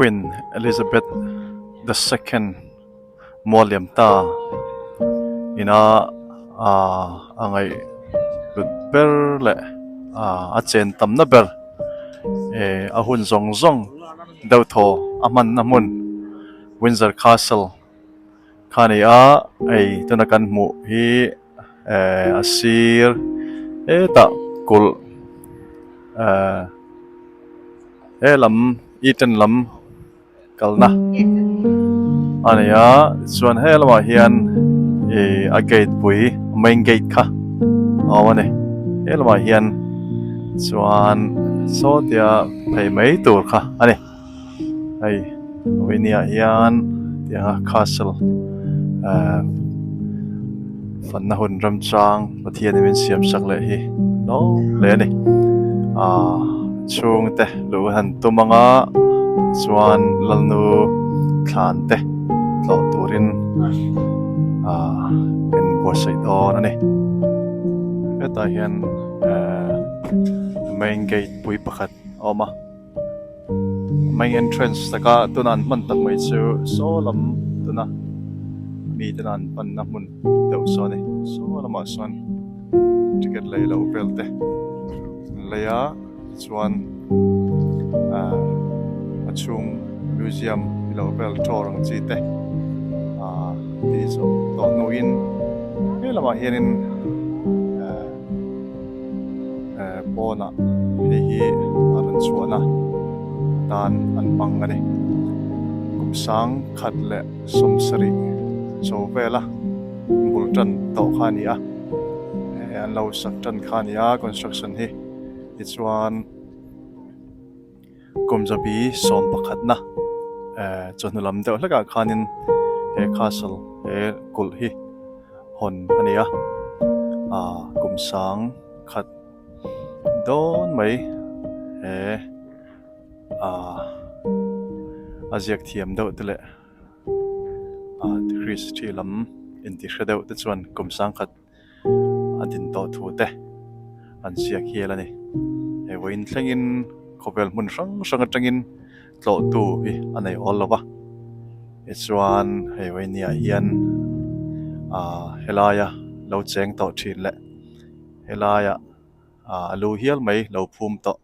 Queen Elizabeth the second mual liam ta ina ah a ngaih hlut ber leh ah a chen tamna ber eh a hun zawng zawng deuh thaw a hmanna hmun Windsor Castle kha a ni a hei tuna kan hmuh hi eh a sir hetah kulh eh he lam Eaton lam kalna a ni a chuan he lamah hian ih a gate pui main gate kha a awm a ni he lamah hian chuan saw tia phei mai tur kha a ni. Hei vawinia hian tianga castle ehh fanna hun remchang Pathianin min siam sak leh hi lo hle a ni ahh chhungte luh han tum anga chuan lalnu thlan te tlawh turin ahh kan buatsaih dawn a ni hetah hian ehh main gate pui pakhat a awm a. Main entrance taka tuna an hman tak mai chu saw lam tuna mi tena an panna hmun deuh saw a ni saw lamah sawn ticket lei loh vel te an lei a tichuan ahh a chhung museum ilo vel tour ang chi te ahh tih zawh tawh hnuin he lamah hianin ahh. Eh pawnah hei hi a rawn chhuahna atan an hmang a ni. Kum sang khat leh sawmsarih chaw vela bul tan tawh kha a ni a, eh an lo sak tan kha a ni a construction hi tichuan Kum zabi 11na eh chawhnu lam deuh hlekah khanin he castle he kulh hi hawn a ni a ah kum sang khat dawn mai he ah a ziak thiam deuh te leh ah Christy lam intihre deuh te chuan kum sang khat. a din tawh thu te an ziak hial a ni. Hei vawiin thlengin khawvel hmun hrang hrang atangin tlawhtu hi a nei awl lo va, tichuan hei vawinia hian ah helaia lo cheng tawh thin leh helaia ah a lu hial mai lo phum tawh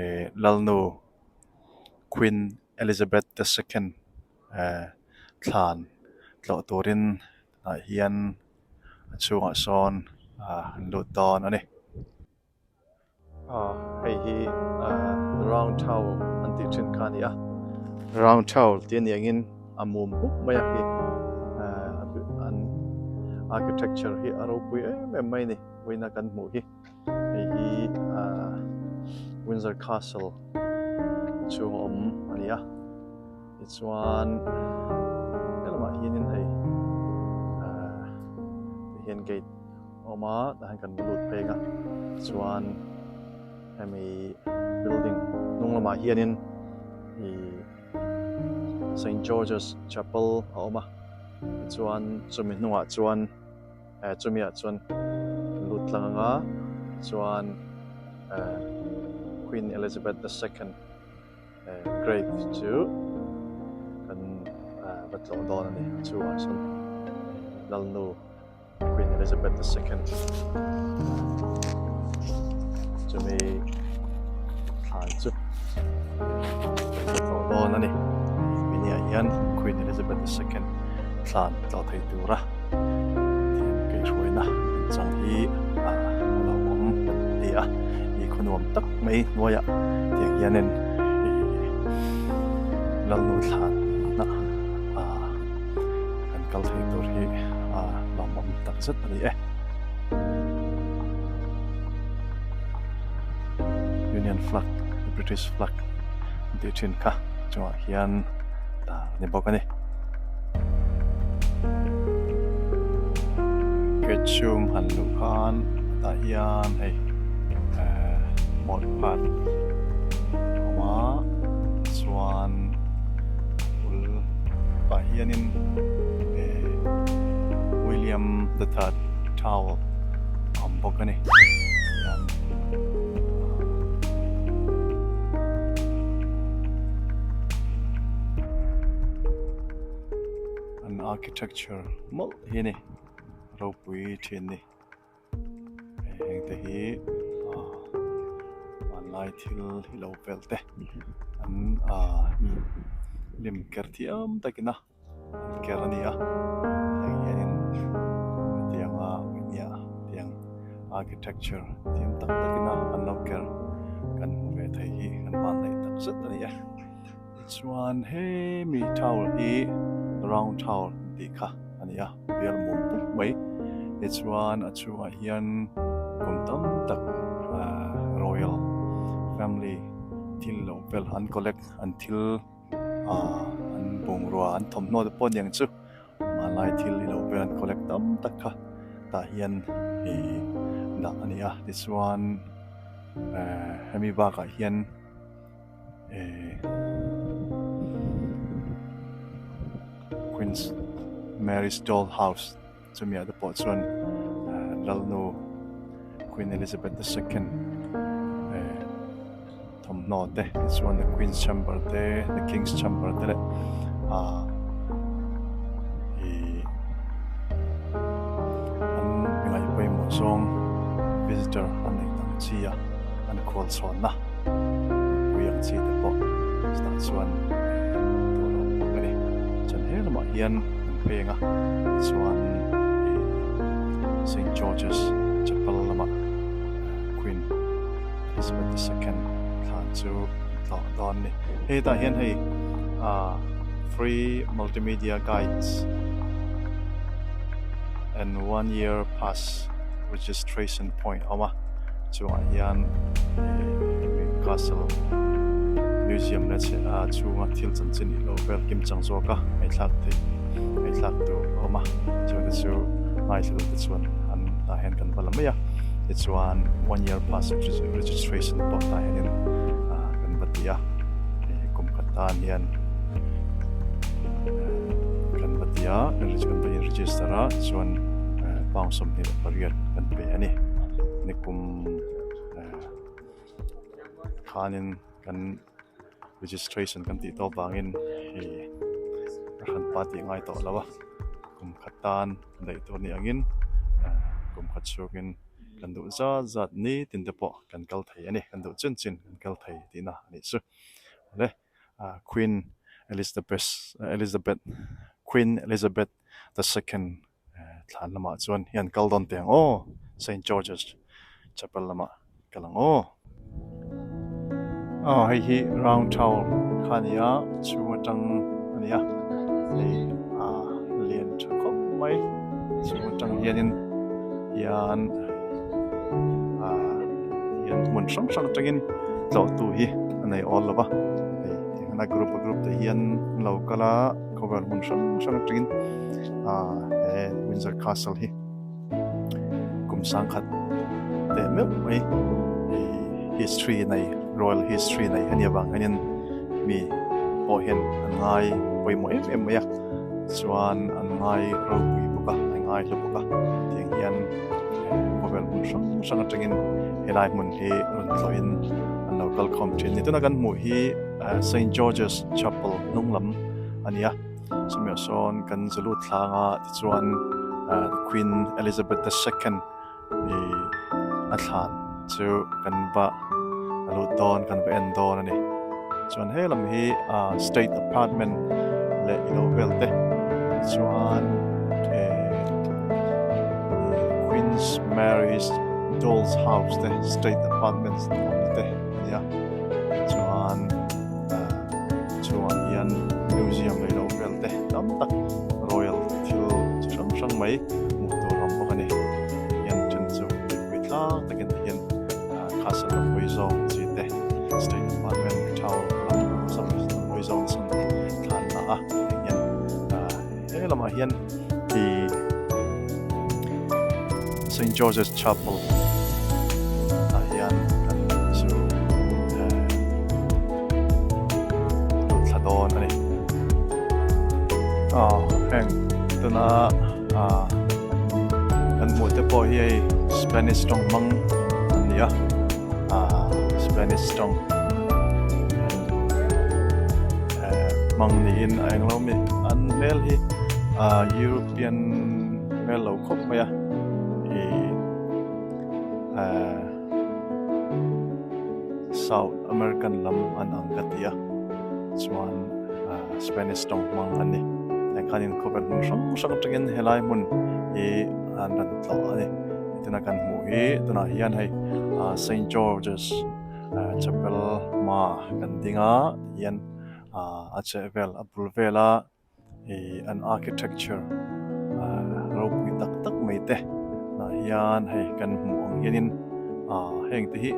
eh Lalnu Queen Elizabeth the second eh thlan tlawh turin ah hian a chhungah sawn ah an lut dawn a ni. Ah hei hi ah round towel an tih thin kha a ni a round towel tih a ni angin a mum huk mai a hi ah an architecture hi a ropui em em mai a ni vawiina kan hmuh hi hei hi ah Windsor Castle chhunga awm a ni a. Tichuan helamah hianin hei ahh tihian gate a awm a tah hian kan lut phei ang a chuan hemi building hnung lamah hianin ih Saint George's Chapel a awm a tichuan chumi hnungah chuan eh chumi ah chuan kan lut tlang ang a chuan eh Queen Elizabeth the second. Grave chu kan va tlawh dawn a ni a chhungah sawn Lalnu Queen Elizabeth the second chumi thlan chu kan tlawh dawn a ni hemi ah hian Queen Elizabeth the second thlan tlawh thei tura thiam kaihhruaina chang hi a lo awm a ni a ih khaw nuam tak mai hnuaiah tiang hianin ih lalnu thlanna ah kan kal thei tur hi a lawmawm tak zet a ni e. Union flag British flag an tih thin kha chungah hian tar a ni bawk a ni. Gate chhung han luh khan tah hian hei ehh mawlh phat a awm a chuan bul pah hianin ehh William the third tower a awm bawk a ni hian ahh. Architecture mawlh hi a ni ropui thin ni heng te hi ah hmanlai thil hi lo vel te an ah lim ker thiam takin a an ker a ni a heng hianin hetianga nia tiang architecture thiam tak takin a an lo ker kan hmu ve thei hi kan vanneih tak zet a ni e. Chuan hemi tower hi round tower tih kha a ni a, bial mum pup mai. Tichuan a chhungah hian kum tam tak ahh royal family thil lo vel an collect an thil ahh an bungrua an thawmhnaw te pawh aniang chu hmanlai thil ilo vel an collect tam tak kha tah hian ih dah a ni a. Tichuan ehh hemi bakah hian. Queen's Mary's Doll House chumi ah te pawh chuan Lalnu Queen Elizabeth the Second thawmhnaw te tichuan the Queen's Chamber te the King's Chamber te leh ah ih an ngaih pawimawh zawng visitor an neih dang chi a an khual chhawnna. Mipui ang chi te pawh chutah chuan tur a awm bawk a ni. Chuan he lamah hian an pheng a chuan ih Saint George's Chapel lamah Queen Elizabeth the Second thlan chu an tlawh dawn a ni. Hei tah hian hei ah free multimedia guides and one year pass registration point a awm a. Chungah hian ih castle museum leh chhe a chhunga thil chanchin ih lo vel kim chang zawk a ngaihthlak theih ngaihthlak tur a awm a chungte chu ngaithla te chuan an tah hian kan va la mai a tichuan one year pass registration pawh tah hianin ah kan va ti a ih kum khat tan hian kan va ti a kan va in register a chuan pound 28 kan pe a ni. Nikum khanin kan registration kan tih tawh vangin hei a hranpa tih ngai tawh lo a, kum khat tan daih tur ni angin kum khat chhungin kan duh zat zat ni tin te pawh kan kal thei a ni, kan duh chin chin kan kal thei tihna a nih chu. Awle Queen Elizabeth Elizabeth Queen Elizabeth the second Thlan lamah chuan hian kal dawn teh ang aw, Saint George's Chapel lamah kal ang aw. Aw hei hi round tower kha a ni a, chhung atang a ni a, hei a lian tha khawp mai, chhung atang hianin hian ah hian hmun hrang hrang atangin tlawhtu hi a nei awl lo va, hei tiang hian a group a group te hian an lo kal a. Khawvel hmun hrang hrang atangin ah he Windsor Castle hi kum sangkhat teh meuh mai ih history nei royal history nei a nih avang hianin mi pawh hian an ngai pawimawh em em mai a chuan an ngai ropui bawk a an ngai hlu bawk a tiang hian khawvel hmun hrang hrang atangin helai hmun hi rawn tlawhin an lo kal khawm thin a ni tuna kan hmuh hi. Saint George's Chapel hnung lam a ni a, chumi ah sawn kan zu lut thlang a tichuan Queen Elizabeth the Second ih a thlan chu kan va lut dawn kan va en dawn a ni. Chuan he lam hi ah state apartment leh ilo vel te tichuan eh Queen's Mary's Doll's House te state apartment awm te a ni a. Chuan chungah hian museum leh lo vel te tam tak royal thil chi hrang hrang mai hmuh tur a awm bawk a ni. Hian then chu mipui tlang takin ti hian castle lam hawi zawng chi te state department tower lam hawi zawng chuan thla an la a hei hian he lamah hian ih Saint George's Chapel ah hian kan chu eh lut thla dawn a ni. Aw heng tuna ah kan hmuh te pawh hi hei Spanish tawng hmang an ni a ah Spanish tawng eh hmang niin a englo mi an hmel hi. A European hmel lo khawp mai a ih eh South American lam an ang ka ti a chuan ah Spanish tawng hmang an ni tiang khanin khawvel hmun hrang hrang atangin helai hmun hi an rawn tlawh a ni tuna kan hmuh hi tunah hian hei ah Saint George's chapel hmaah kan ding a tihian ah a chhehvel a bul vela. Ih an architecture ah ropui tak tak mai te ah hian hei kan hmuh ang hianin ah heng te hi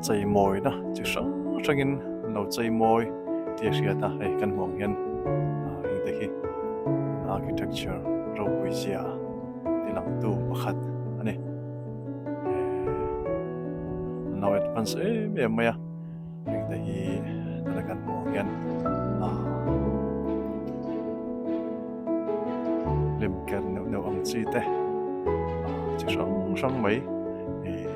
chei mawina chi hrang hrangin an lo chei mawi tih a hriat a hei kan hmuh ang hian ah heng te hi an architecture ropui zia ti langtu pakhat a ni eh an lo advance em em mai a. Heng te hi tuna kan hmuh ang hian ah hlim ker neuh neuh ang chi te ah chi hrang hrang mai ih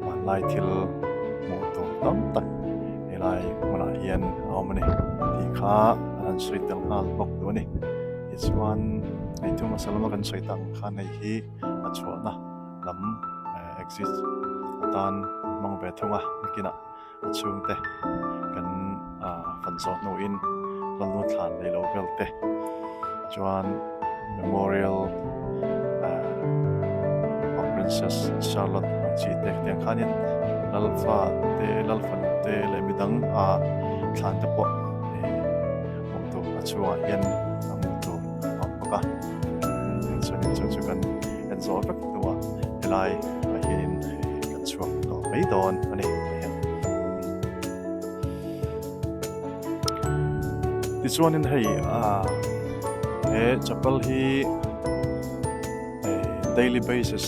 hmanlai thil hmuh tur tam tak helai hmunah hian a awm a ni tih kha an han sawi tel nghal bawk duh a ni tichuan hei thu hmasa lama kan sawi tak ang khan hei hi a chhuahna. Lam exit atan hmang ve thung a nakinah a chhungte kan fan zawh hnuin lalnu thlan lei lo vel te chuan memorial of princess Charlotte ang chi te tiang khanin lalfa te lalfanu te leh midang a thlan te pawh hmuh tur a chhungah hian a hmuh tur a awm bawk a chuanin chu chu kan. Kan zawh vek hnuah helai ah hianin kan chhuak tawh mai dawn a ni tah hian. Tichuanin hei ah he chapel hi daily basis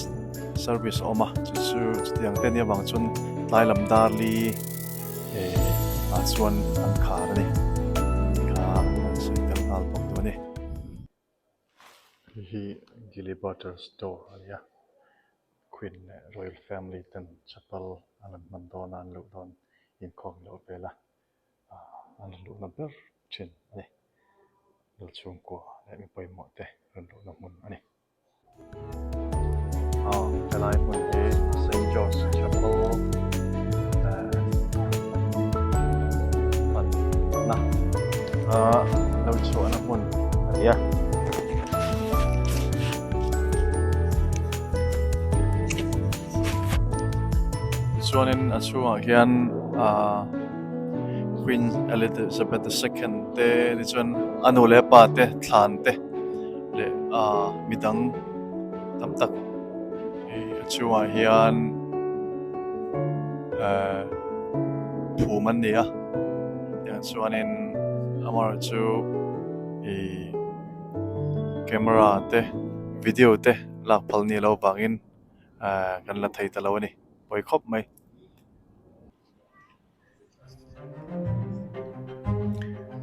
service a awm a chu chu chutiang te nia vang chuan tlai lam dar li ah chuan an khar a ni kha an sawi tel nghal bawk duh a ni. Hei hi Gili Butter Store a ni a, Queen leh Royal Family ten chapel an rawn hman dawn a, an luh dawn inkhawm loh vel a, an rawn luhna ber thin a ni. Lalchhungkua leh mi pawimawh te rawn luhna hmun a ni. Aw helai hmun hi Saint George Chapel panna a lo chhuahna hmun a ni a. Tichuanin a chhungah hian ah Queen Elizabeth the second te tichuan a nu leh a pa te thlan te. leh ah midang tam tak ih a chungah hian eh phum an ni a tiang chuanin amaherawh chu ih camera te video te lak phal ni loh vangin eh kan la thei ta lo a ni pawi khawp mai.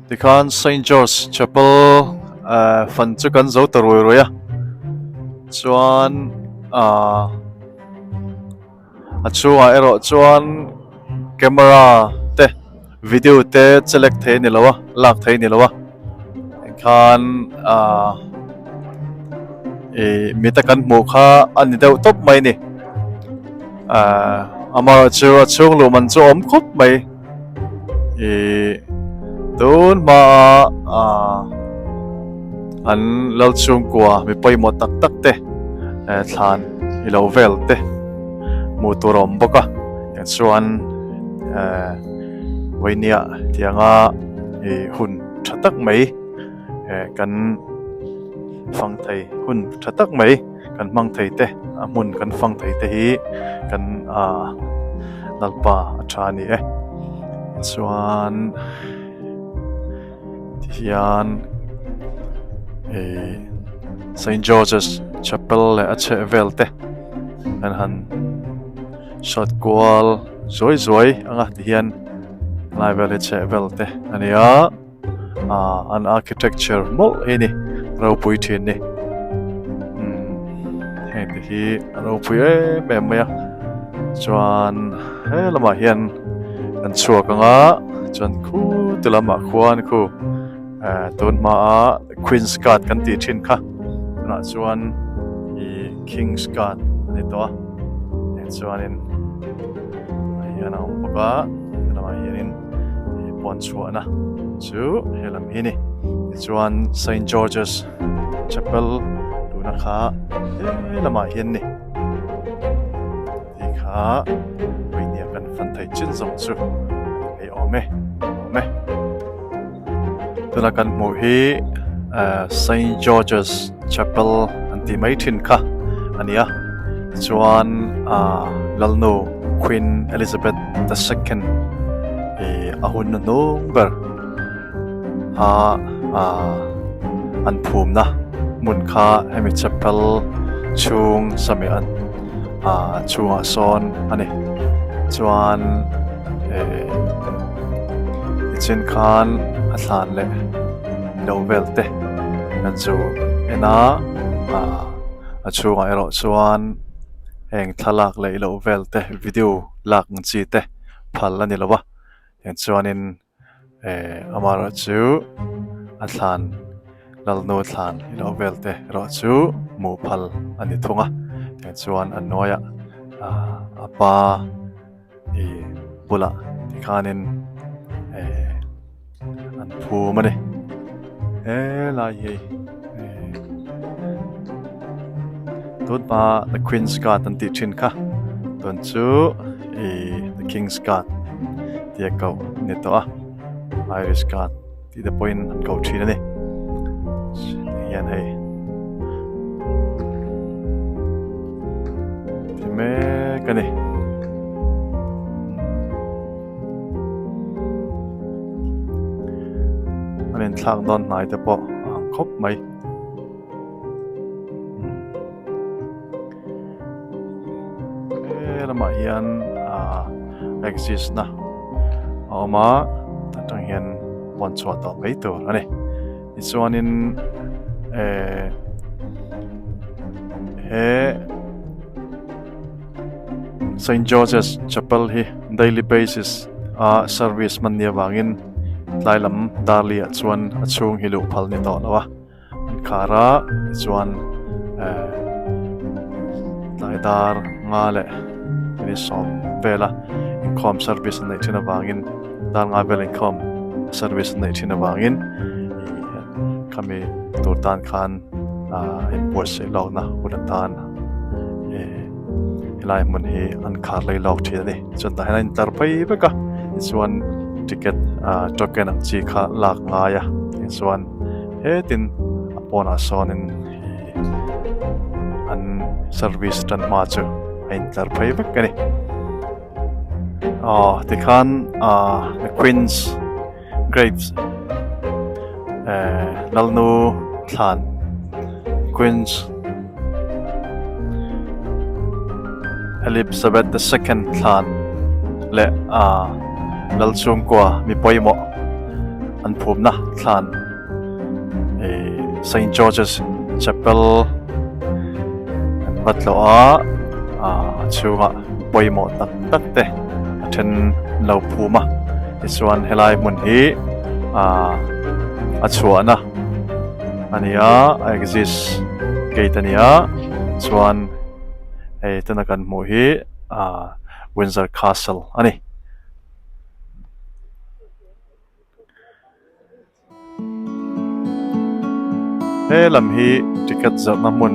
Tikhan Saint George Chapel eh fan chu kan zo ta ruai ruai a chuan ah a chhungah erawh chuan camera te video te chelek thei a ni lo a lak thei a ni lo a tikhan ah ih mita kan hmuh kha a ni deuh tawp mai a ni. Ahh amaherawhchu a chhung luh man chu a awm khawp mai ih tun hmaa ahh an lal chhungkua mi pawimawh tak tak te eh thlan i lo vel te hmuh tur a awm bawk a tichuan eh vawinia tianga ih hun tha tak mai eh kan fang thei hun tha tak mai. Kan hmang thei te, a hmun kan fang thei te hi kan ah Lalpa a tha a ni e. Chuan tihian ih Saint George's Chapel leh a chheh vel te an han hrat kual zuai zuai ang a tihian helai vel hi chheh vel te a ni a. ah an architecture mawlh hi a ni ropui thin ni umm heng te hi a ropui em em mai a chuan he lamah hian kan chhuak ang a chuan khu ti lamah khuan khu. Eh tun hmaa Queen's Guard kan tih thin kha tunah chuan ih King's Guard a ni tawh a heng chuanin ah hian a awm bawk a helamah hianin ih pawn chhuahna chu helam hi a ni tichuan Saint George's Chapel tuna kha helamah hian a ni tih kha pawihnia kan fan theih chin zawng chu a ni ngei awm e awm e. Tuna kan hmuh hi eh Saint George's Chapel an tih mai thin kha a ni a tichuan ah Lalnu Queen Elizabeth the second ih a hun hnuhnung ber a ah an phumna hmun kha hemi chapel chhung sami an ah chhungah sawn a ni chuan eh. Tichin khan a thlan leh lo vel te kan chu en a ah a chhungah erawh chuan heng thlalak leh ilo vel te video lak ang chi te phal a ni lo a tiang chuanin eh amaherawhchu a thlan lalnu thlan ilo vel te erawh chu hmuh phal a ni thung a tiang chuan a hnuaiah ah a pa. Ih bulah tikhanin eh an phum a ni helai hi eh tun hma the queen's guard an tih thin kha tun chu ih the king's guard tia koh a ni tawh a irish guard tih te pawhin an ko thin a ni hian hei ti mek a ni. An inthlak dawn hnai te pawh a ang khawp mai. He lamah hian ah exist na a awm a atang hian pawn chhuah tawh mai tur a ni tichuanin eh he Saint George's Chapel hi daily basis a service hman ni avangin tlai lam darli ah chuan a chhung hi luh phal ni tawh lo a. An khar a tichuan eh tlai dar nga leh ni sawm vela inkhawm service an neih thin avangin dar nga vel inkhawm service an neih thin avangin ih khami tur tan khan ah inbuatsaih lawkna hun atan eh helai hmun hi an khar lei lawk thin a ni chuan tah hian a intlar phei vek a tichuan ticket ah token ang chi kha lak ngai a tichuan. Hetin a pawnah sawnin ih an service tan hma chu a intlar phei vek a ni. Aw tikhan ah the queen's graves eh lalnu thlan queen's Elizabeth the second thlan leh ah lal chhungkua mi pawimawh an phumna thlan ih Saint George's Chapel an va tlawh a ah a chhungah pawimawh tak tak te a then an lo phum a tichuan helai hmun hi ah a chhuahna a ni a a exist gate a ni a chuan hei tuna kan hmuh hi ah Windsor Castle a ni. He lam hi ticket zawrhna hmun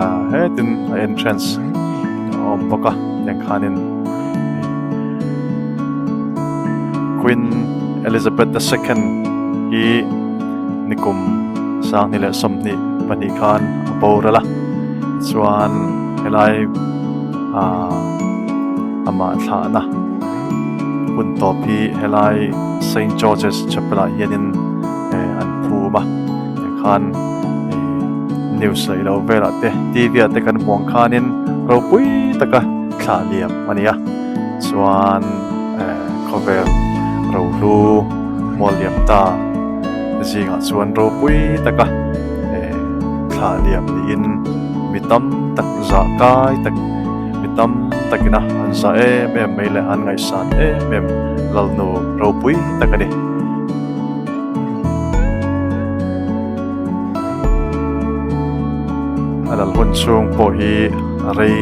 ah hetin a entrance a awm bawk a tiang khanin Queen Elizabeth the second hi nikum sanghnih leh sawmhnih pahnih khan a boral a chuan helai ah amah thlahna. Hun tawp hi helai Saint George's Chapel ah hianin eh an phum a tikhan ih news leh ilo velah te T V ah te kan hmuh ang khanin ropui taka thlah liam a ni a chuan eh khawvel rohlu mual liam ta zingah chuan ropui taka eh thlah liam niin mi tam tak zah kai tak. Mi tam takina an zah em em mai leh an ngaihsan em em Lalnu ropui tak a ni. A lal hun chhung pawh hi a rei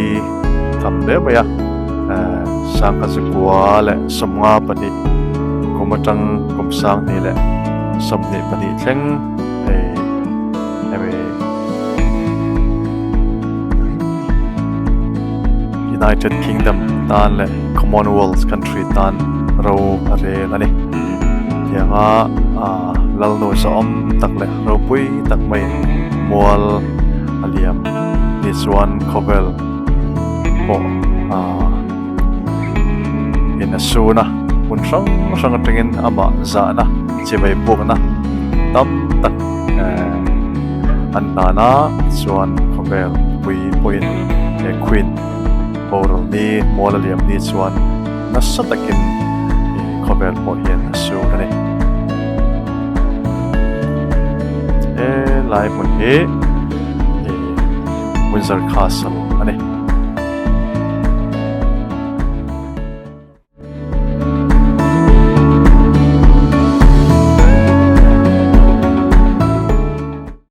tham hle mai a, sangha zikua leh 52 kum atang kum 20 leh 22 thleng hei hemi United Kingdom tan leh Commonwealth country tan ro a rel a ni. Tianga lalnu zahawm tak leh ropui tak maiin mual a liam ni chuan khawvel pawh in a sun a, hmun hrang hrang atangin amah zahna chibai pukna tam tak an hlan a, chuan khawvel pui pawhin he Queen boral ni mual a liam ni chuan nasa takin khawvel pawh hian a sun a ni. He lai hmun hi Windsor Castle a ni.